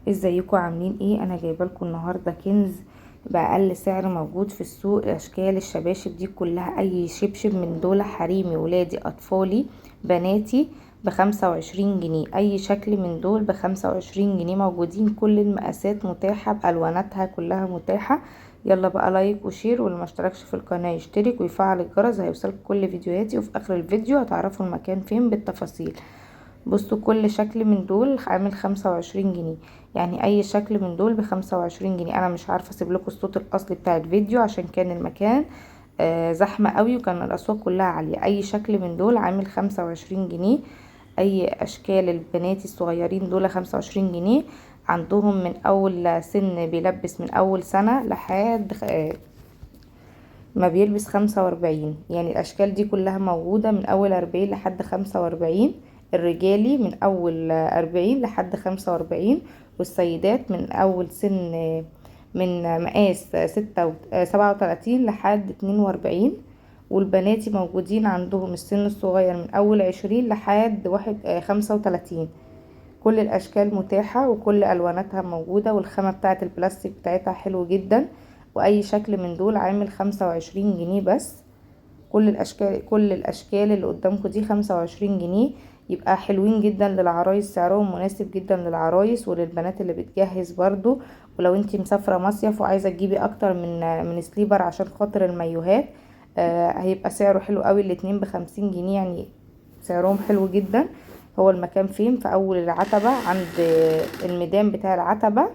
ازيكم عاملين ايه؟ انا جايبه لكم النهارده كنز باقل سعر موجود في السوق. اشكال الشباشب دي كلها، اي شبشب من دول حريمي، ولادي، اطفالي، بناتي، ب25 جنيه. اي شكل من دول ب25 جنيه، موجودين كل المقاسات متاحة بالواناتها كلها متاحة. يلا بقى like و share، واللي ما اشتركش في القناة يشترك ويفعل الجرس، هيوصلك كل فيديوهاتي. وفي اخر الفيديو هتعرفوا المكان فين بالتفاصيل. بصوا كل شكل من دول عامل 25 جنيه، يعني اي شكل من دول ب25 جنيه. انا مش عارفه اسيب لكم الصوت الاصلي بتاع الفيديو عشان كان المكان زحمة قوي وكان الاصوات كلها عالية. اي شكل من دول عامل 25 جنيه. اي اشكال البنات الصغيرين دول 25 جنيه. عندهم من اول سن بيلبس من اول سنة لحد ما بيلبس 45، يعني الاشكال دي كلها موجودة من اول 40 لحد 45. الرجالي من اول 40 لحد 45، والسيدات من اول سن من مقاس 37 لحد 42. والبناتي موجودين عندهم السن الصغير من اول 20 لحد 35. كل الاشكال متاحة وكل الواناتها موجودة، والخامة بتاعت البلاستيك بتاعتها حلو جدا. واي شكل من دول عامل 25 جنيه بس. كل الاشكال اللي قدامكم دي 25 جنيه، يبقى حلوين جدا للعرايس، سعرهم مناسب جدا للعرايس وللبنات اللي بتجهز برضو. ولو انتي مسافرة مصيف وعايزة تجيبي اكتر من slipper عشان خاطر المايوهات، هيبقى سعره حلو قوي. الاتنين ب50 جنيه، يعني سعرهم حلو جدا. هو المكان فين؟ في اول العتبة عند الميدان بتاع العتبة.